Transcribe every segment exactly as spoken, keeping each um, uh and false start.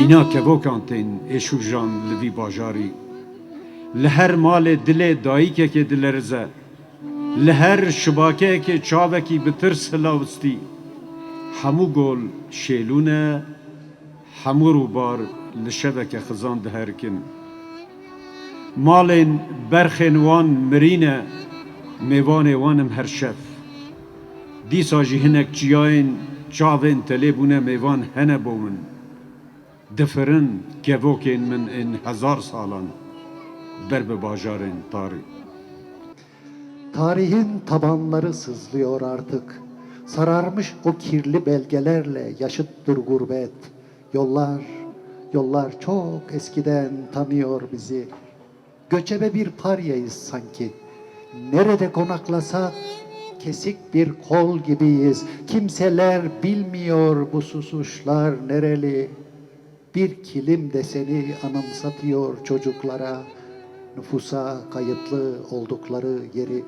Mîna kevokan tên êşûjan li vî bajarî. Li her malê dilê dayikekê dilerize. Li her şibakeyekê çavekî bi tirs hilawistî. Hemû gol şêlû ne, hemû rûbar li şeveke xizan diherikin. Malên berxên wan mirî ne, mêvanê wan im her şev. Dîsa jî hinek çiyayên çavên telê bûne mêvan hene bo min. Difirin kevokên min ên hezar salan ber bi bajarên tarî. Tarihin tabanları sızlıyor artık. Sararmış o kirli belgelerle yaşıttır gurbet. Yollar, yollar çok eskiden tanıyor bizi. Göçebe bir paryayız sanki. Nerede konaklasak kesik bir kol gibiyiz. Kimseler bilmiyor bu susuşlar nereli. Bir kilim deseni anımsatıyor çocuklara nüfusa kayıtlı oldukları yeri.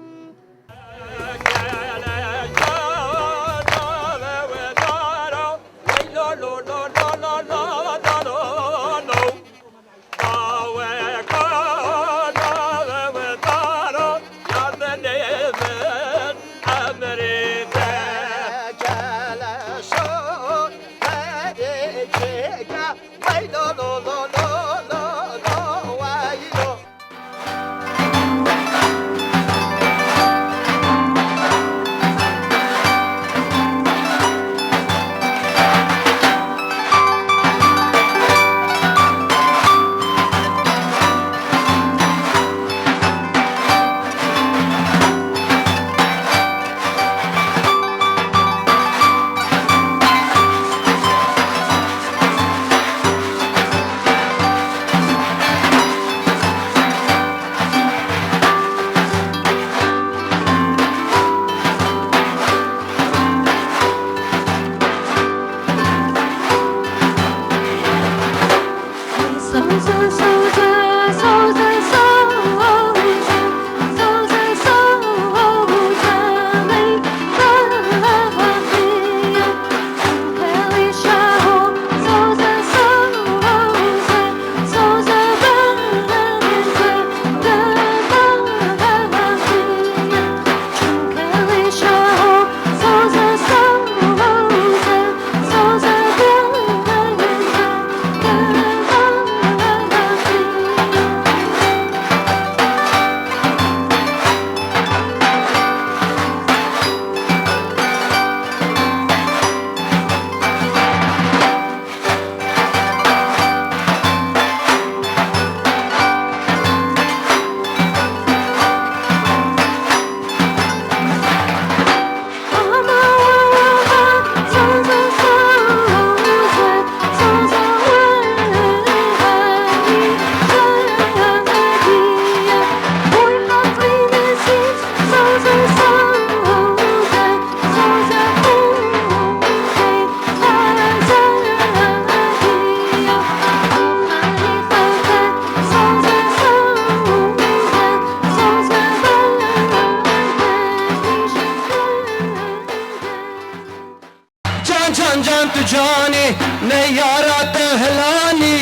Can can can tu canî, ne yara te hilanî.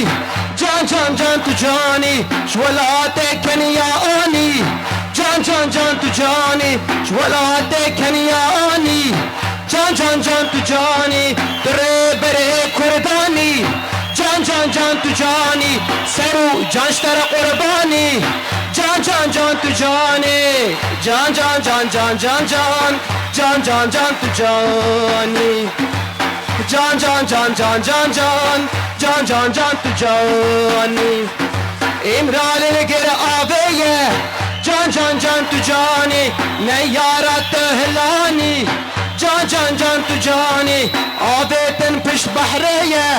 Can can can tu canî, ji welatê Kenya anî. Can can can tu canî, ji welatê Kenya anî. Can can can tu canî, tu rêberê Kurdanî. Can can can tu canî, ser û can ji te re qurbanî. Can can can tu canî, can can can can can can, can can can tu canî. Can can can can can can, can can can tu canî. Îmralî li gêr avê ye. Can can can tu canî, ne yara te hilanî. Can can can tu canî, avê din pişt behrê ye.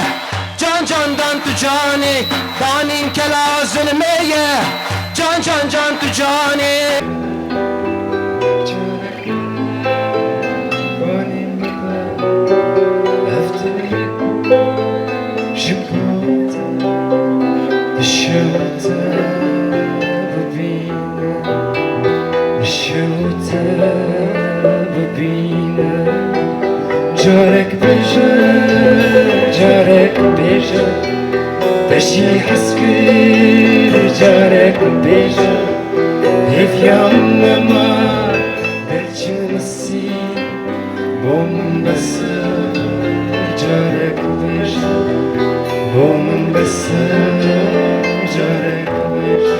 Can can can tu canî, danîn kela zilmê ye. Can can can tu canî. Ji bo te dişewite bibîne, dişewite bibîne. Carek bêje, carek bêje. Hez kir carek bêje, hêviya min nema, belçin misî, bo min bes e, carek bêje, bo min bes e, carek bêje.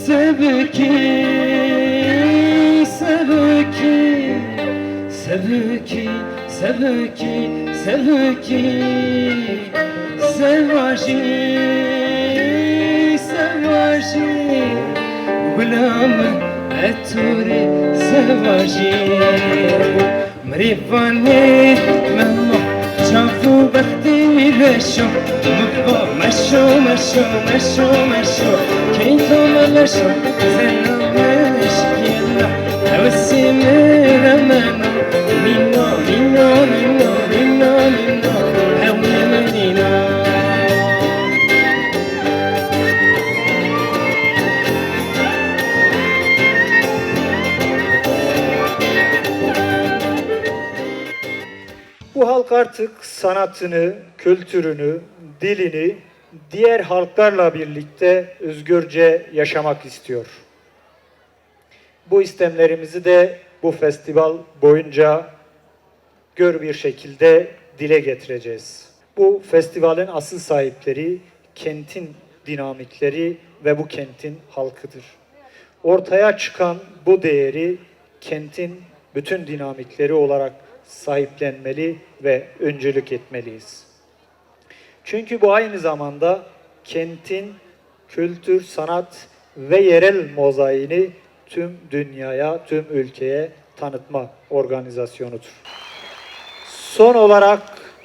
Sevikî, sevikî, sevikî, sevikî, sevikî, sevajî, sevajî, gula min, etorê sevajî. Mirîvanê memo, çav û bextê wî reşo, mixo, meşo, meşo, meşo, meşo, keyto me leşo, zerra me eşkêna, hewsê min remeno, nîno, nîno, nîno, nîno, nîno, hewlê min nîno. Bu halk artık sanatını, kültürünü, dilini diğer halklarla birlikte özgürce yaşamak istiyor. Bu istemlerimizi de bu festival boyunca gör bir şekilde dile getireceğiz. Bu festivalin asıl sahipleri kentin dinamikleri ve bu kentin halkıdır. Ortaya çıkan bu değeri kentin bütün dinamikleri olarak sahiplenmeli ve öncülük etmeliyiz. Çünkü bu aynı zamanda kentin kültür, sanat ve yerel mozaiğini tüm dünyaya, tüm ülkeye tanıtma organizasyonudur. Son olarak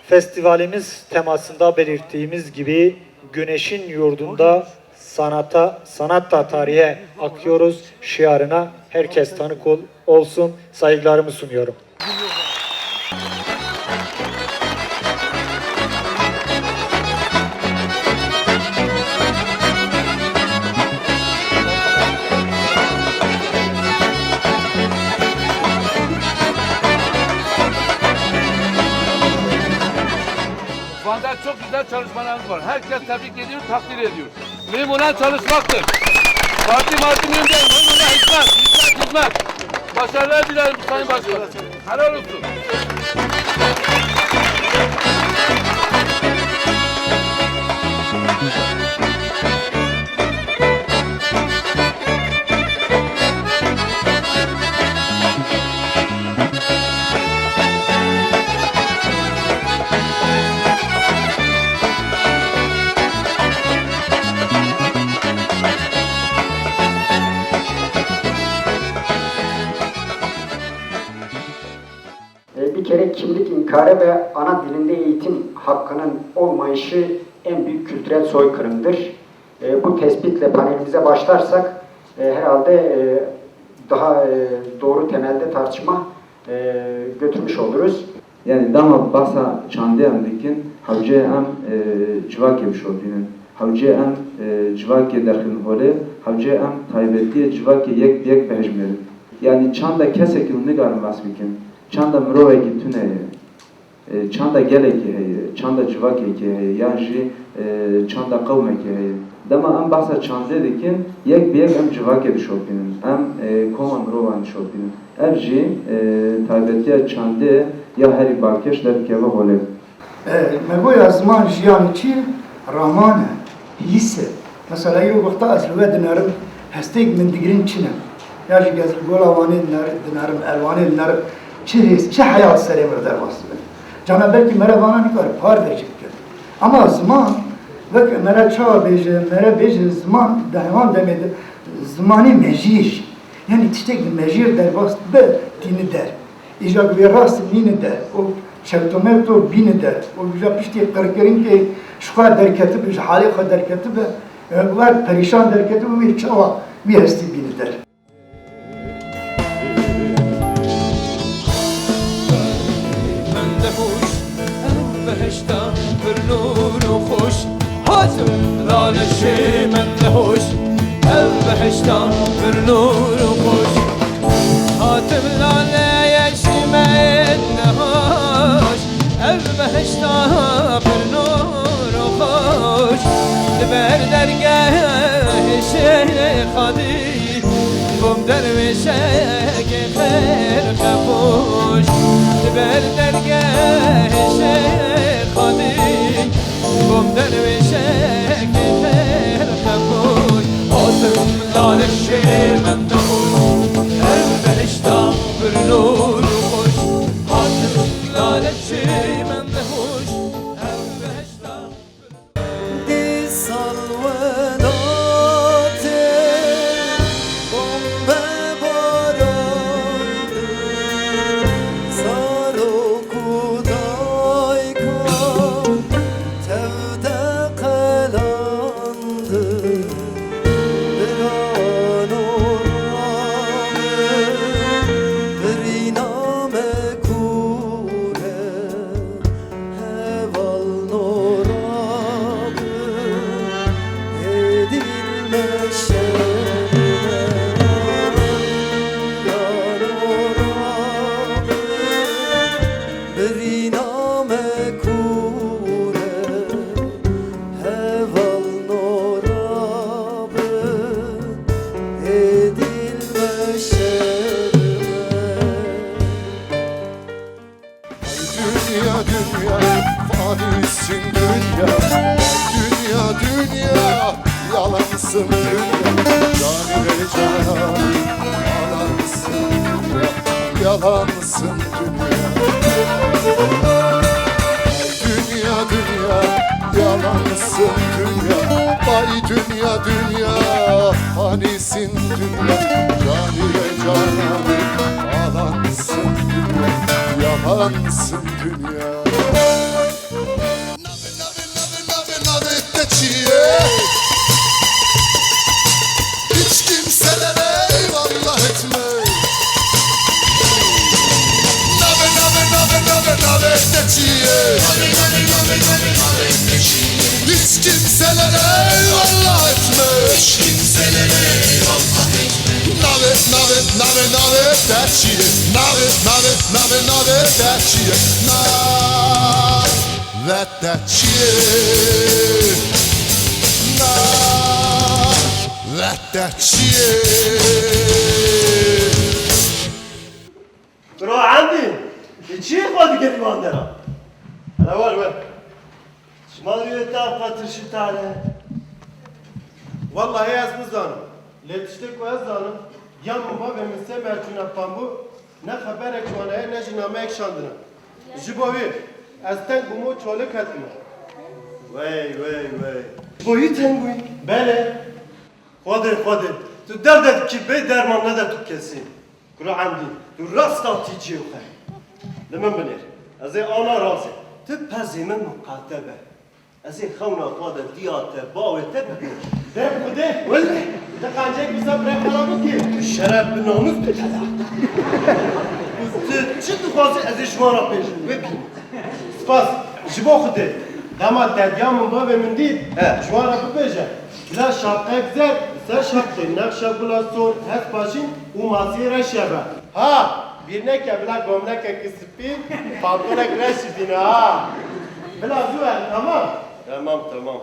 festivalimiz temasında belirttiğimiz gibi güneşin yurdunda sanata, sanatla tarihe akıyoruz şiarına herkes tanık ol-, olsun. Saygılarımı sunuyorum. Van'da çok güzel çalışmalarınız var. Herkes tebrik ediyor, takdir ediyor. Mühim olan çalışmaktır. Parti marti mühim değil. Mühim olan hizmet, hizmet, hizmet. Başarılar dilerim Sayın Başkan. Helal olsun. E, bir kere kimlik inkarı ve ana dilinde eğitim hakkının olmayışı en büyük kültürel soykırımdır. E, bu tespitle panelimize başlarsak, e, herhalde, e, daha, e, doğru temelde tartışma, e, götürmüş oluruz. Yani dema behsa çandê em dikin, hewce em, e, civakê bişopînin. Hewce em, e, civakê derxin holê, hewce em taybetiyê civakê yek bi yek bihejmêrin. Yani çanda kesekî hûn nikarin behs bikin, çanda mirovekî tune ye. E, çanda gelekî heye, çanda civakekî heye, yan jî, e, çanda qewmekî heye. Dema em behsa çandê dikin, yek bi yek em civakê dişopînin, em, e, koma mirovan dişopînin. Ev jî, e, taybetiya çandê ya herî balkêş derdikeve holê. E, me goya ziman jiyan çi? Raman e, hîs e. Mesela, îro wexta ez li we dinerim, hestêk min digirin çi ne? Ya jî ez li Gola Wanê dineri-, dinerim, Elwanê dinerim, çi hêz, çi heyat serê min re derbas dibe? Cana belkî me re vana nikare parve jî bike. Ama ziman, wek me re çawa bêje, me re bêje ziman, di heman demê de zimanê mejiyê jî. Yanî tiştek li mejiyê derbas dibe tîne der. Îja ku wê rast nîne der. Û çewtomewto bîne der. Û îja piştî qirkirinkê ji xwe derketibe, ji halê xwe derketibe, e, wer perîşan derketibe, wê çawa wî hestî bîne der. Min de hoş, ev behişta pir nûr û xweş. Hatim la leşê min de hoş, ev behişta pir nûr û xweş. Hatim la leşê min de hoş, ev behişta pir nûr û xweş. Li ber dergehê Şêxê Xadî Bom derwêşekê xêr xepoş, li ber dergehê Şêx Xadî. Bom derwêşekê xêr xepoş, hatim lalê şêr min de hoş. Ev behişta pir nûr û xweş, hatim lalê şêr min de hoş. Ev behişta Dîsa li welatê bombebaran di zarok û daykan tev de qelandin. Birano rabin, birîna me kûr e. Heval nora bi, hêdî li me şerm e. Nora bi, birîna me kûr e. Heval nora bi, hêdî li me şerm e. Dünya, dünya, fanisin dünya. Dünya, dünya, yalansın dünya. Cani ve canan, yalansın dünya. Yalansın dünya. Dünya, dünya, yalansın dünya. Vay dünya, dünya, fanisin dünya. Cani ve canan, yalansın dünya. Yalansın dünya. Navê, navê, navê, navê, navê te çi ye? Hiç kimselere eyvallah etme. Navê, navê, navê, navê, navê te çi ye? Navê, navê, navê, navê, navê te çi ye? Hiç kimselere eyvallah etme. Hiç kimselere eyvallah etme. Navê, navê, navê, navê te çi ye? Navê, navê, navê, navê te çi ye? Navê te çi ye? Navê te çi ye? Bro Emdî, tu çi xwe digerî van dera? Hele wer wer. Şima rûyê te qetir şitare. Wellahî ez nizanim. Lê tiştê ku ez zanim, ya min bavê min sê mercûna pambû ne xeberek ji wan heye ne jî nameyek şandine. Ji bo wî ez teng bûm û çolik ketime. Wey, wey, wey. Ji bo wî teng bûyî? Belê. Xwedê, Xwedê, tu derde dikî bê derman nede tu kesî. Kuro Emdî, tu rasta tîciyê xwe. Li min binêr. Ez ê ana razê. Tu pezê min miqate be. Ez ê xewna xwe de diya te, bawê te bibînim. Dê bi Xwedê. Wele. Tu qencek wisa bi rê xwe re bikî. Tu şeref bi namûs bi te de. Tu çi dixwazî ez ê ji wan re bêjim. Wê bînim. Spas. Ji bo Xwedê. Dema te diya min bavê min dît, he, ji wan re bibêje. Bila şapqek zerd, ser şapqê nexşa gula sor, hest paşîn û masiyê reşe be. Ha! Bîr neke bila gomlekekî spî, pantolek reşî bîne ha! Bila zû er, tamam? Tamam, tamam.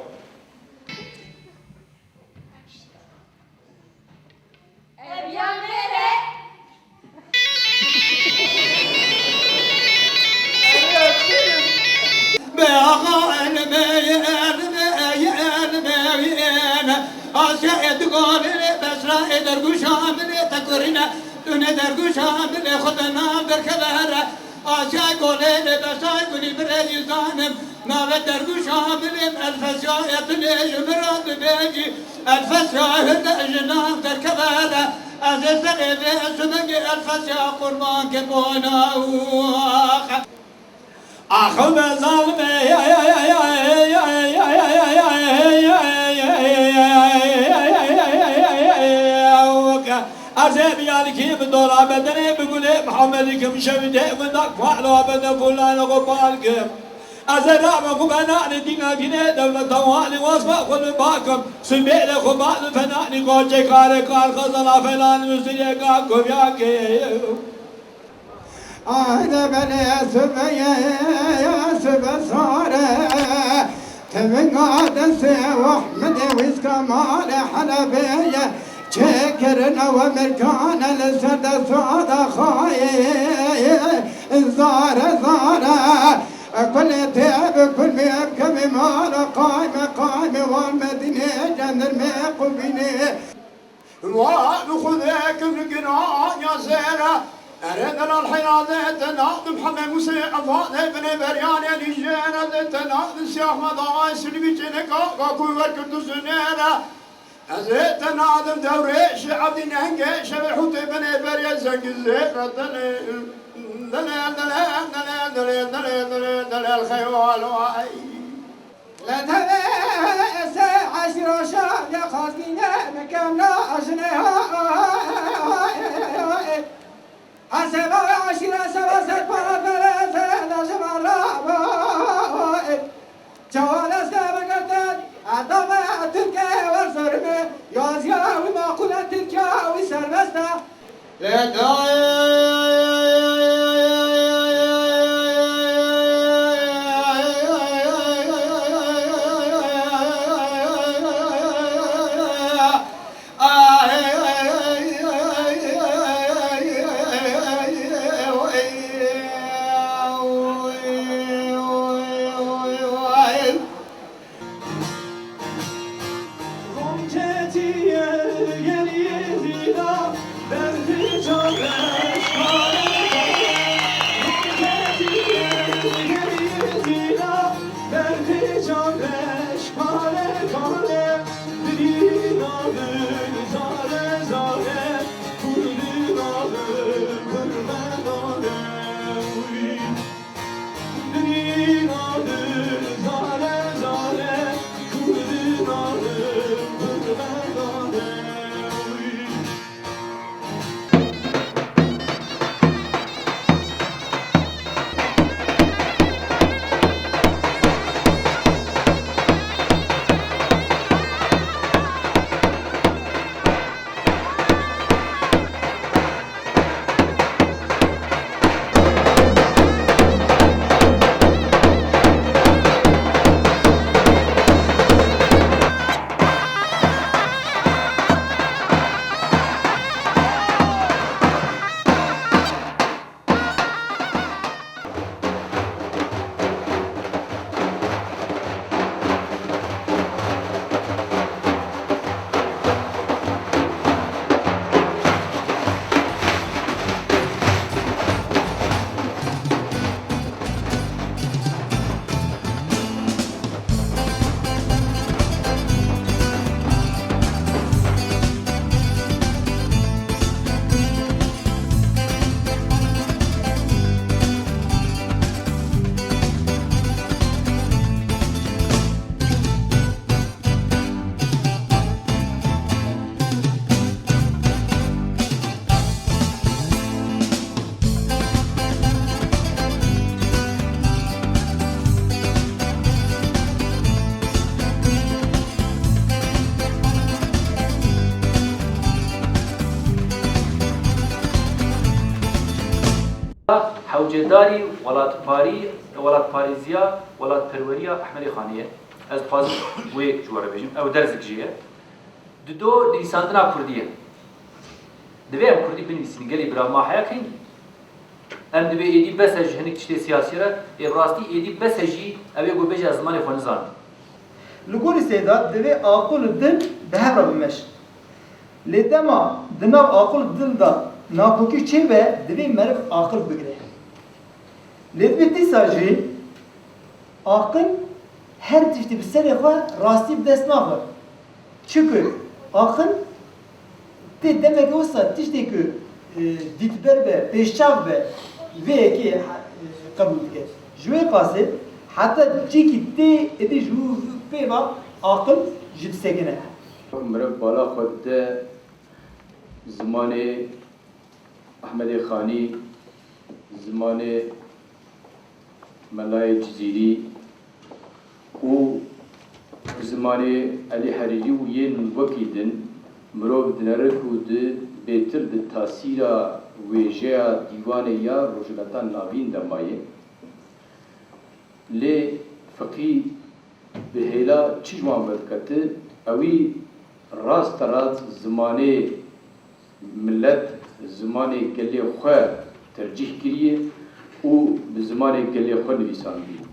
Ev ya nere? Be axa elmê, elmê, elmê, elmê. Asya ê digalê beşra ê dergûşa min ê tekurîne. Dune dergûşa min ê xwe de nav derkeve here. Asya golê lê beşay gulî birê îzanim. Navê dergûşa min ê elfesya ê binê ji min re dibêjî. Elfesya hinde ji nav derkeve here. Ez ê serê vê sibingê elfesya qurban ke bona û ax. Axil be zalime, ez ê biyarikî bi dola bedenê bi gulê Muhammedî kim şevîdê winda kuala bede fulane xwe bal kim. Ez ê rabim xwe benanî dîna dînê dewleta walî wasfa xwe li bakim. Sibêrê xwe bal li fenanî koçê karê kar xezala felan û zilê ka kovya ke. Ahde belê sibê ye, sibê sare. Tevinga destê Ahmedê wî Kemalê Helebê ye. Çêkirine we mirkane li ser desta da xayê. Zare, zare. Kulê tê bi kul bi ev kevê mala qayme, qayme wan Medînê cendirmê qubînê. Wa bi Xwedê kir giran ya zêre. Erê delal heyra de te nadim heme Musê Efadê binê beryanê nîjêre de te nadim Siyah Ahmed Ağay Silvî çêne kaka ku ver kirdu zunêre. Ez ê te nadim dewrê şi Evdî nehengê şevê hûtê binê berê zengî zêre delê. Delê, delê, delê, delê, delê, delê, delê, xeyal ay. Letevê se eşîra şa ya xazgîne mekan na ajine ha. Haseba eşîra seba ser para pere se da jima ra. Çawa deste bigirtin, heta me Tirkiye wer serime, yaziya wî maqûl e, Tirkiye wî serbest e. Hewcedarî, welatparî, welatparêziya, welatperweriya Ehmedê Xanê ye. Ez dixwazim wê ji we re bêjim. Ew dersek jê ye. Dido nivîsandina kurdî ye. Divê em kurdî binivîsînin. Gelê bira ma heya kî? Em divê êdî bes e ji hinek tiştê siyasî re, ê bi rastî êdî bes e jî ew ê ku bêje ez zimanê xwe nizanim. Li gorî Seyda divê aqil û dil bi hev re bimeşin. Lê dema di nav aqil û dil de nakokî çêbe, divê meriv aqil bigire. Lê divê dîsa jî aqil her tiştî bi serê xwe rastî bi dest naxe. Çiku aqil Tê demeke wisa tiştê ku, e, dîtber be, pêşçav be, vê yekê, e, qebûl dike. Ji wê qasê heta çîkî tê êdî ji wî pê ve aqil jî disekine. Mirov bala xwe dide zimanê Ehmedê Xanî, zimanê Melayê Cizîrî û zimanê Elî Herîrî û yên wekî din. Mirov dinere ku di bêtir di tasîra wêjeya dîwanê ya Rojhilata Navîn de maye. Lê Fiqî bi hêla çi ji wan vedikete, ewî rasterast zimanê milet, zimanê gelê xwe tercîh kiriye û bi zimanê gelê xwe nivîsandiye.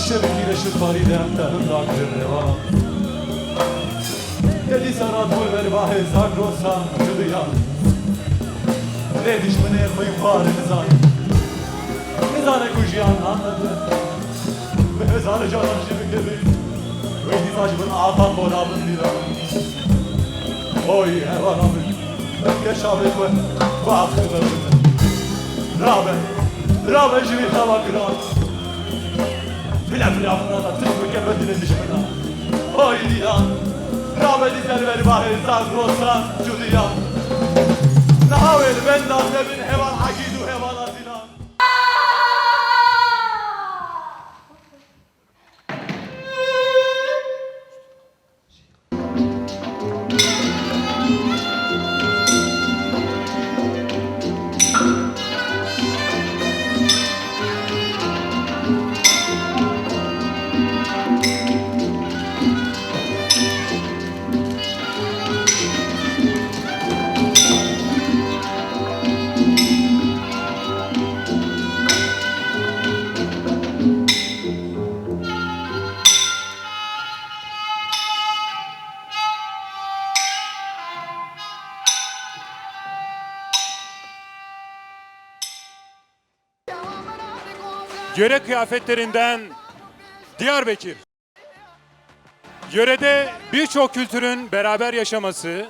Şevkî reşit parî de em te hinda kirin reva. Te dîsa rat bû ber bahê zak rosa cudiya. Lê dijminê xwînxwar nizane. Nizane ku jiyan name. Bi hezar caran jî bikevî. Wê dîsa ji bin axa xwe rabin dîra. Oy, hevala min. Keşa bê xwe. Ku axir bibin. Rabe. Rabe ji vî xewa giran. Bile bile xwe da tişt bike bedilê dijmina. Oy dîran. Rabe dî ser ber bahê zak rosan cudiya. Niha wê li benda te bin heval Egîd û hevala Zîlan. Yöre kıyafetlerinden Diyarbekir. Yörede birçok kültürün beraber yaşaması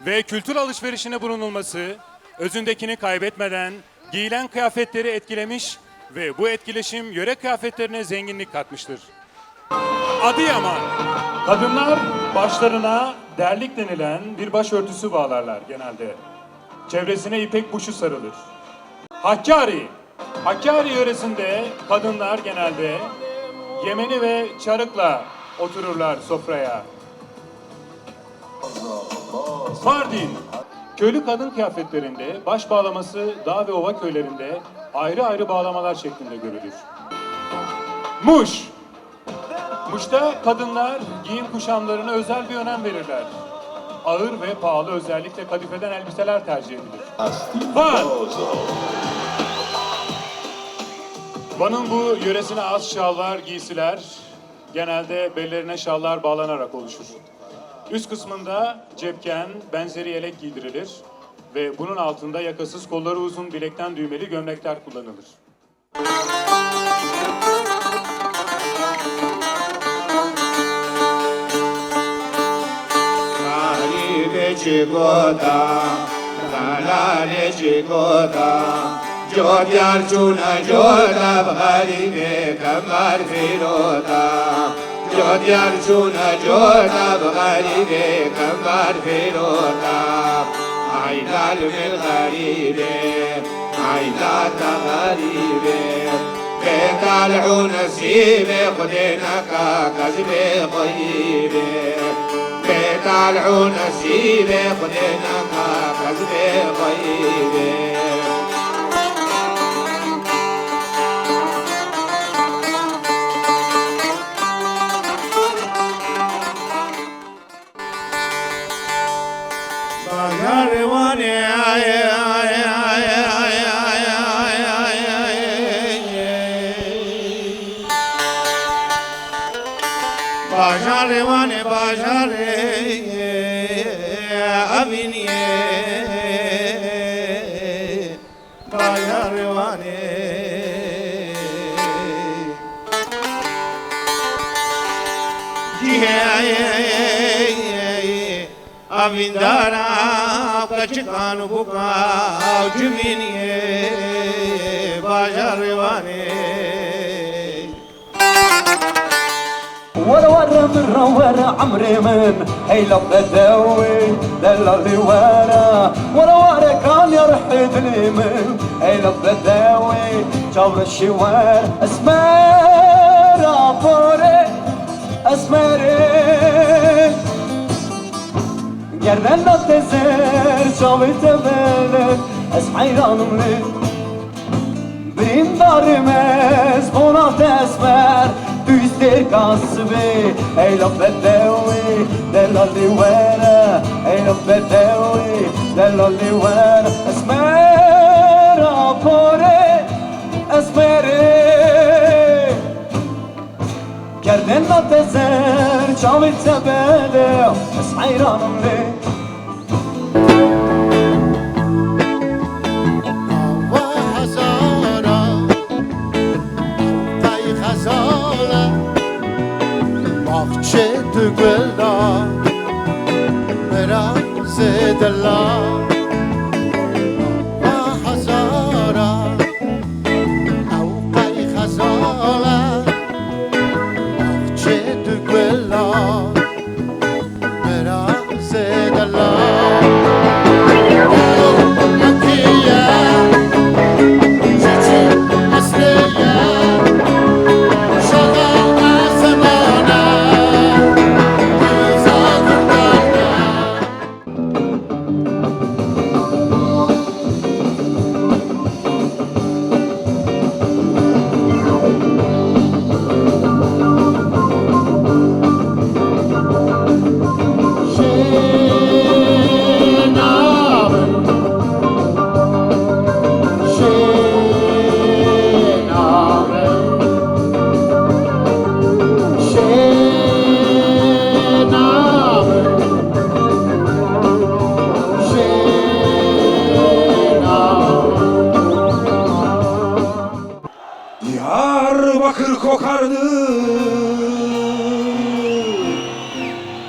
ve kültür alışverişine bulunulması, özündekini kaybetmeden giyilen kıyafetleri etkilemiş ve bu etkileşim yöre kıyafetlerine zenginlik katmıştır. Adıyaman. Kadınlar başlarına derlik denilen bir başörtüsü bağlarlar genelde. Çevresine ipek kuşu sarılır. Hakkari. Hakkari yöresinde kadınlar genelde yemeni ve çarıkla otururlar sofraya. Mardin. Köylü kadın kıyafetlerinde baş bağlaması dağ ve ova köylerinde ayrı ayrı bağlamalar şeklinde görülür. Muş. Muş'ta kadınlar giyim kuşamlarına özel bir önem verirler. Ağır ve pahalı, özellikle kadifeden elbiseler tercih edilir. Van. Van'ın bu yöresine az şalvar giysiler, genelde bellerine şallar bağlanarak oluşur. Üst kısmında cepken, benzeri yelek giydirilir ve bunun altında yakasız, kolları uzun, bilekten düğmeli gömlekler kullanılır. Garîbê çi gota, delalê çi gota, cotiyar çûne cota, bi xerîbê kember fîrota. Cotiyar çûne cota, bi xerîbê kember fîrota. Ay dal min xerîbê. Ay data xerîbê, bêtal û nesîbê, Xwedê neka kes bê xweyî bê. Bêtal û nesîbê, Xwedê neka kes bê xweyî bê. Bajarê Wanê, ay, ay, ay. Bajarê Wanê, bajarê Evîniyê. Bajarê Wanê. Cihê evîndara keçikan û buka û civîniyê bajarê Wanê. Were were min re were emrê min, hey laf bedewê delalê were. Were were kanya rihê dilê min, hey laf bedewê çavreşê wer. Esmera porê, esmerê. Gerdena te zer, çavê te belê, ez heyranim lê. Birîndarê me, ez bona te esmer, tu îstêrka sibê, ey laf bedewê, delalê were, ey laf bedewê, delalê were, esmer apor. Çavê te bede, ez heyran im lê. Ava hezara, tay xezala, baxçe du gula, mirazê dila. Ava hezara, ew qey xezala, çê du gula, mirazê dela. Hetiye, çiçî eslê ye, şaxa esemana, güza gundana. Diyarbakır kokardı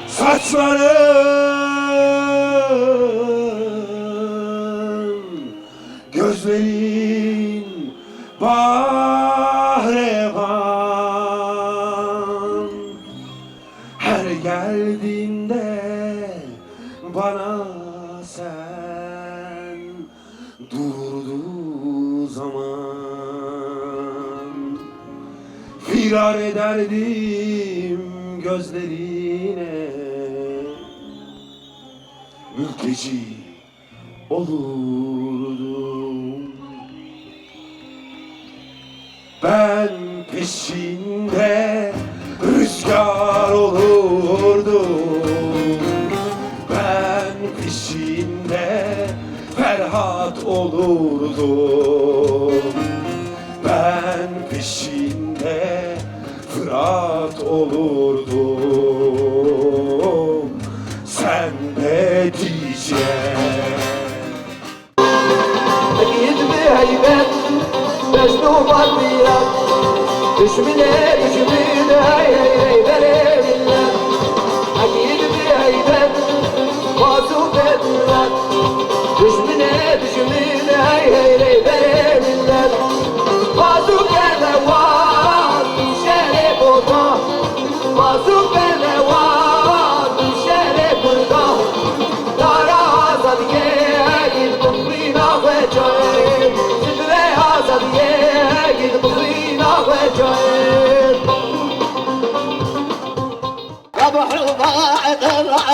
saçların, gözlerin bahrevan. Her geldiğinde bana sen durdu zaman. Firar ederdim gözlerine, mülteci olurdum. Ben peşinde rüzgar olurdum. Ben peşinde Ferhat olurdum. Ben peşinde Fırat olurdum. Sen de Dicle. Ekîd bi heybet, dest û bal bîra. Düşmine düşmine hey hey hey berê millet. Ekîd bi heybet, baz û bedret. Düşmine düşmine hey hey hey berê millet. Baz û kerdewan, şerê bota. Baz û kerdewan, şerê kurda. Dara azadiyê, gîr bixwîna xwe cayê. Ji divê azadiyê, gîr bixwîna xwe cayê. Raba, raba,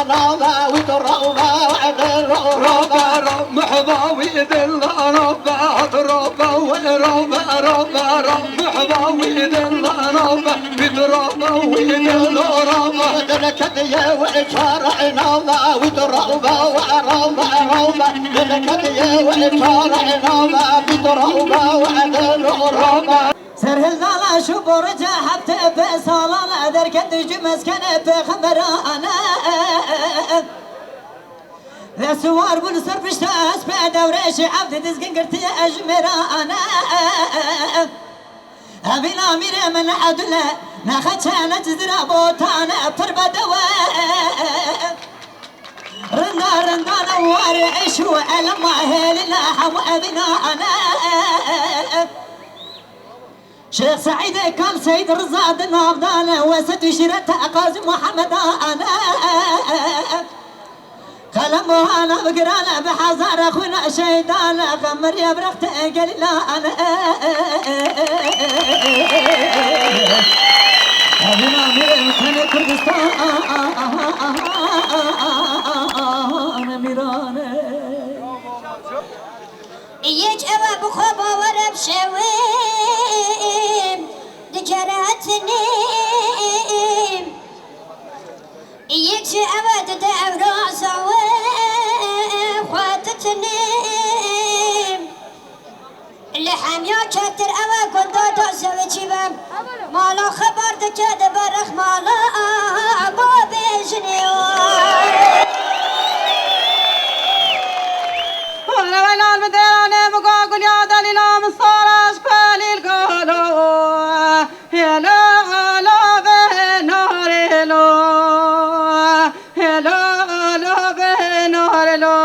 raba, wî to raba, raba, raba, raba, wî dil raba, raba, raba, raba, raba, raba, raba, wî dil raba. Serhildana şu borca hepte be salana derket düştü meskene peygamberane. Ve suvar bul sırpışta espe devreşi abdi dizgin girti ejmerane. Evîna mîrê min Ebdule, nexeçe ne cizira botane, pir bedewe. Rinda rindane warê eş û elma hêlîne hemû evîna ane. Şêx Seîdê Kal Seîd Riza di navdane, Wesed û Şîrete Qazî Muhammed ane. Qelem û hana bigirane bi hezara xwîna şehîdane, xemiriye bi rextê gelîlane. Evîna mîrê tenê Kurdistan mîrane. Yek eve bi xwe bawer e bi şewim digeretinî. Yek ji ev dide ewra zawe xwe ditinê. Li hemiya kevtir ew gunda da zewicî be. Mala xeber dike di berix mala bo bêjinê. Wala welal bi dêranê bi gagulya delîla min saraş pelîl galo. Hêlo, hêlo, vê narê lo. Hêlo, hêlo, vê narê lo.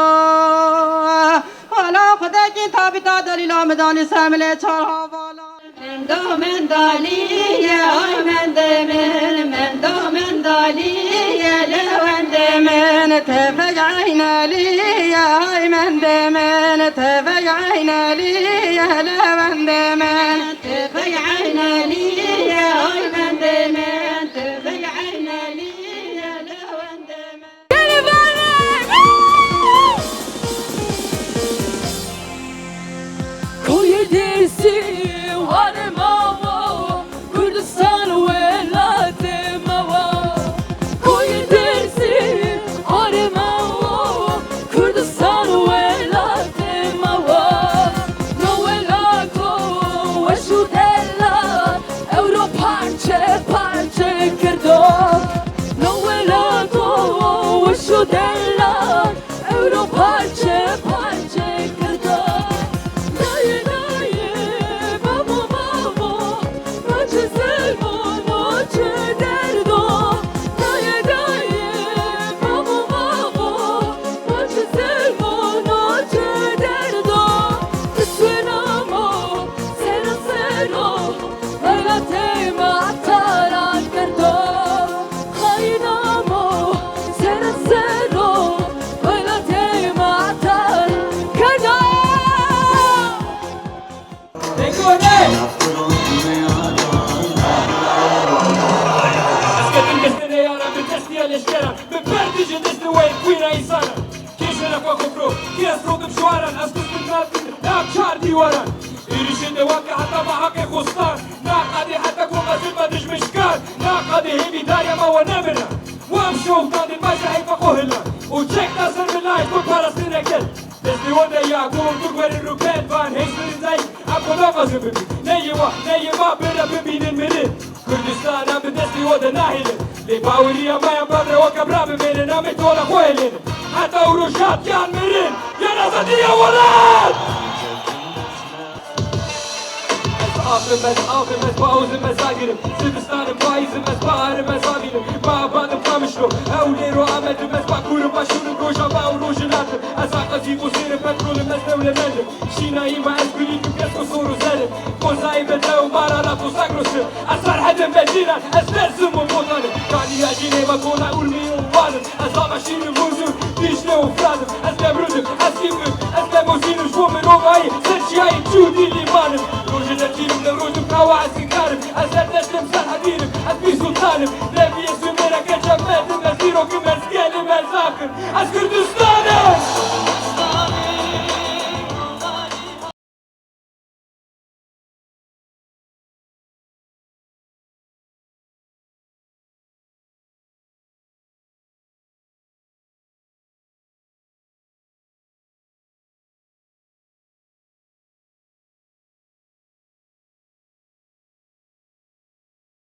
Hala xwedekî tabîta delîla min danî ser milê çar havala. Mendo mendalî ye, ay mendê min, mendo mendalî ye, li wendê min, tevey eynelî ye, ay mendê min, tevey eynelî ye, li wendê min. Tevey eynelî ye, ay mendê min, tevey eynelî ye, li wendê min. Koyê Dêrsim, warê mawo, Kurdistan welatê me wa. Koyê Dêrsim, warê mawo, Kurdistan welatê me wa. No welato weş û delal, ewro parçe parçe kirdo. No welato weş û delal, ewro parçe parçe kirdo. Nayê, nayê, bavo, bavo, naçe zelmo, naçe derdo. Nayê, nayê, bavo, bavo, naçe zelmo, naçe derdo. Tiswêna mo, sero, sero, welatê me talan kirdo. Xayîna mo, sero, sero, welatê me talan kirdo. Ez ketim destê neyaran, bi destiya leşkeran, bi ber dijî destê we yên xwîna însanan. Kê şerefa xwe firo, kê ez rokim şiwaran, ez kistim nakin nav çar dîwaran. Êrişên dewa ke heta me haqê xwe star, naqadê heta ku xezil me dijmin şikar, naqadê hêvîdariya me we nemira. Wan şewtan dê baş heyfa xwe hilan û çek da ser milayê xwe parastin eket. Destê we de ya ku hûn tu guerî rûpet van hêz birin zayî. Em xwe naxwazin bibî. Ne yê wa, ne yê ma bira bibînin mirin. Kurdistan em bi destê we de nahêlin. Lê baweriya me em bevre weke bira bimêrin, em ê tola xwe hêlênin. Heta û rojat yan mirin, yan azadiya welat! Ez axim, ez axim, ez bawzim, ez agirim. Zivistanim, payîzim, ez baharim, ez avînim. Babanim Qamişlo, Hewlêro Amedim, ez Bakurim, Başûrim, Rojava û Rojhilatim. Ez aqezî û sêrim, petrolim, ez dewlemendim. Şînayî me ez gulîkim, kesko sor û zerim. Kozayî me dew, mara lato sagrosim. Ez Serhedim, Bedîran, ez Dêrsim û Botanim. Kaniya jînê me kona Urmî û Wanim. Ez Avaşînim, Mûzûr, Dîcle û Firadim. Ez Nemrûdim, ez Kîvrim, ez Lemozînim, ji bo mirovayî, ser çiyayê çû dî lîmanim. Rojê dertînim, Newrozim, kawa ez Sinkarim, ez Zerdestim, Serhedînim, ez Pîr Sultanim, lê